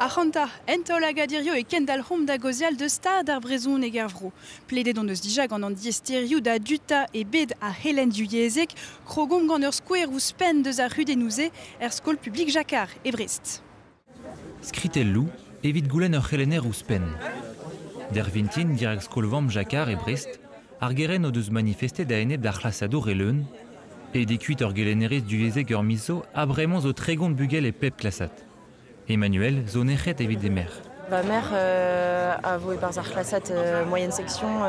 Ac'hanta, en taol hag adirio e kendalc'homp da gaozeal deus stad ar brezhoneg er vro. Pledet hon eus dija gant an diaesterioù da duta e bed ar c'helenn divyezhek, krogomp gant ur skouer ouzhpenn deus ar c'hudennoù-se er skol publik Jacquard e Brest. Skritelloù evit goulenn ur c'helenner ouzhpenn. D'ar vintin dirak skol-vamm Jacquard e Brest, ar gerent o deus manifestet a-enep d'ar c'hlasadoù re leun. Aet eo kuit ur gelennerez divyezhek ur miz zo ha bremañ zo 30 bugel e pep klasad. Emmanuel zo nec'het evit e merc'h. Va merc'h a vo e-barzh ar c'hlasad moyenne section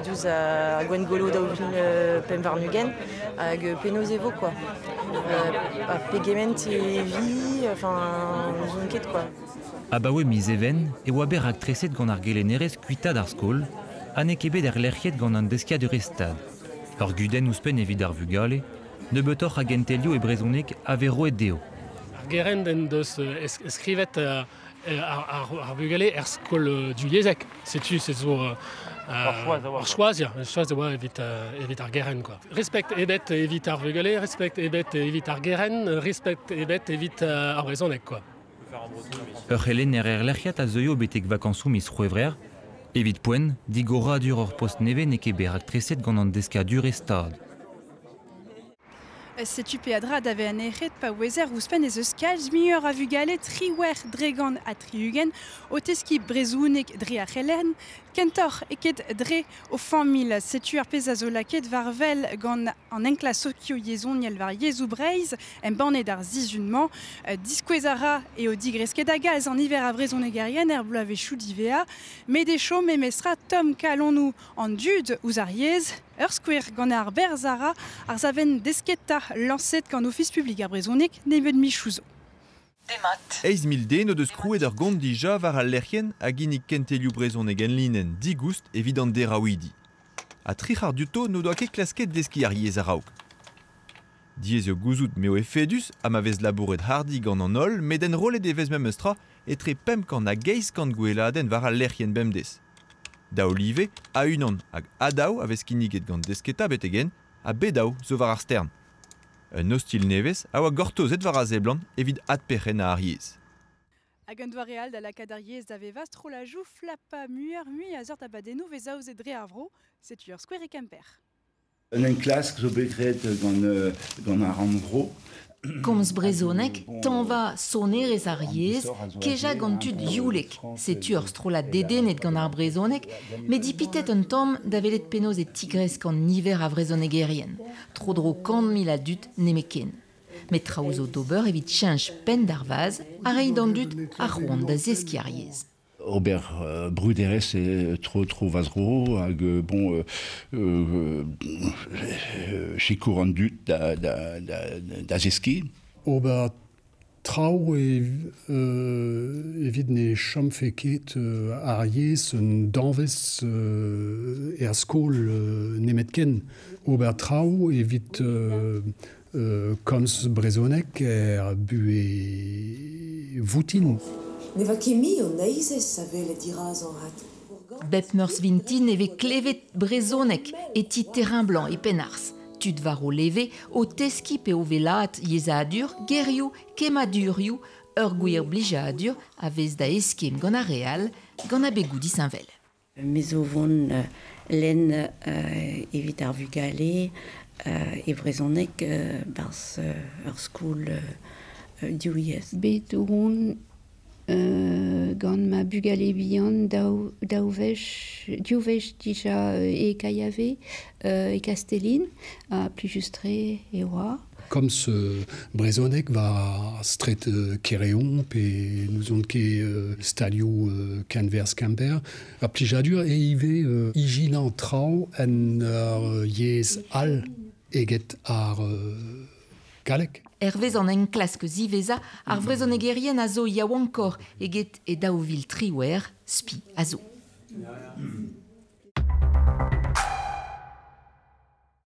diouzh ar Gwengolo 2025 hag penaos e vo quoi. Ha pegement e vi, enfin n'ouzon ket quoi. Abaoe miz Even e oa bet raktreset gant ar gelennerez kuitaat ar skol ha n'eo ket bet erlec'hiet gant an deskadurezh Stad. Ur gudenn ouzhpenn evit ar vugale, nebeutoc'h a gentelioù e brezhoneg a vez roet dezho. Ar gerent en deus skrivet ar vugale er skol divyezhek. Setu se zo ur choaz, ya, ur choaz a oa evit, evit ar gerent. Quoi. Respect ebet evit ar vugale, respect ebet evit ar gerent, respect ebet evit ar brezhoneg. Quoi. Ur c'helenner erlec'hiad a zeuio betek vakañsoù miz C'hwevrer. Evit poent, digoradur ur post nevez n'eo ket bet raktreset gant an deskadurezh Stad. Setu peadra da vezañ nec'het pa ouezer ouzhpenn ez eus kalz muioc'h a vugale 78% o teskiñ brezhoneg dre ar c'helenn kentoc'h eket dre o familh. Setu ar pezh a zo lakaet war wel gant an enklask sokioyezhoniel war yezhoù Breizh embannet ar sizhun-mañ. Diskouez a ra eo digresket a galz an niver a vrezhonegerien er bloavezhioù diwezhañ, met e chom memestra tomm kalonoù an dud ouzh ar yezh. Ur skouer gant ar berzh a ra ar savenn desketañ lañset gant Ofis publik ar brezhoneg nebeut michoù zo. Demat. 8000 den o deus krouet ur gont dija war al lec'hienn a ginnig kentelioù brezhoneg enlinenn digoust evit an deraouidi. Ha tri c'hard diouto n'o doa ket klasket deskiñ ar yezh a-raok. Diaes eo gouzout m'eo efedus ha ma vez labouret hardi gant an holl met enrollet e vez memes tra etre 500 hag 800 gweladenn war al lec'hienn bemdez. Daou live, a-unan hag a-daou a vez kinniget gant Desketa betek-henn ha bet-daou zo war ar stern. Un ostilh nevez a oa gortozet war a seblant evit adperc'hennañ ar yezh. Hag un doare all da lakaat ar yezh da vevañ strollajoù flapañ muioc'h-mui a seurt abadennoù vez aozet dre ar vro, setu ur skouer e Kemper. Un enklask zo bet graet gant ar rannvro. Komz brezhoneg, tañva sonerezh ar yezh, kejañ gant tud youlek. Setu ur strollad dedennet gant ar brezhoneg, met dipitet un tamm da welet penaos e tigresk an niver a vrezhonegerien. Tro-dro 100 000 a dud nemetken. Met traoù zo d'ober evit cheñch penn d'ar vazh ha reiñ d'an dud ar c'hoant da zeskiñ ar yezh. Ober bruderezh tro tro va-zro hag bon sikour an dud da, da, da, da zeskiñ. Ober traoù evit ne chomfe ket ar yezh un danvez er skol nemetken. Ober traoù evit komz brezhoneg er buhez voutin. Ne va ket mui an heizez a welet dirazañ rak. Bep Meurzh vintin e vez klevet brezhoneg e ti Terrain Blanc e Penharz. Tud war o leve o teskiñ pe o wellaat yezhadur, gerioù, kemmadurioù, ur gwir blijadur a vez da eskemm gant ar re all, gant abegoù disheñvel. Me zo vont lenn evit ar vugale e brezhoneg 'barzh ur skol div yezh. Bet on gant ma bugale bihan daou, daou wech, div wech dija e Kaiave, e Kastellin, ha plijus-tre e oa. Komz brezhoneg war straed Kereon pe n'ouzon ket stalioù kenwerzh Kemper. Ur plijadur eo ivez ijinañ traoù en ur yezh all eget ar galleg. Hervez an enklask ziwezhañ, ar vrezhonegerien a zo yaouankoc'h eget e 2018, spi a zo.